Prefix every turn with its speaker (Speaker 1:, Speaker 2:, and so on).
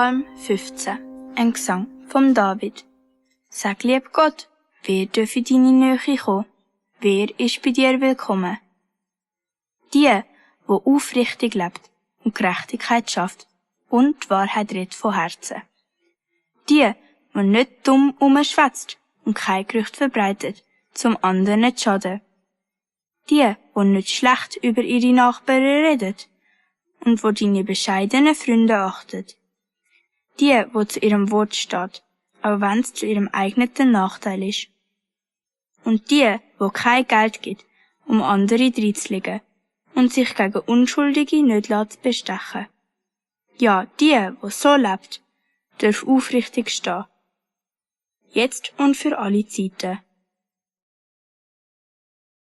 Speaker 1: Psalm 15, ein Gesang vom David. Sag lieb Gott, wer darf in deine Nähe kommen? Wer ist bei dir willkommen? Die, wo aufrichtig lebt und Gerechtigkeit schafft und die Wahrheit redet von Herzen. Die, wo nicht dumm umschwätzt und kein Gerücht verbreitet, zum anderen zu schaden. Die, wo nicht schlecht über ihre Nachbarn redet und wo deine bescheidenen Freunde achtet. Die, wo zu ihrem Wort steht, auch wenn es zu ihrem eigenen Nachteil ist. Und die, wo kein Geld gibt, um andere dreinzulegen und sich gegen Unschuldige nicht bestechen. Ja, die, wo so lebt, darf aufrichtig stehen. Jetzt und für alle Zeiten.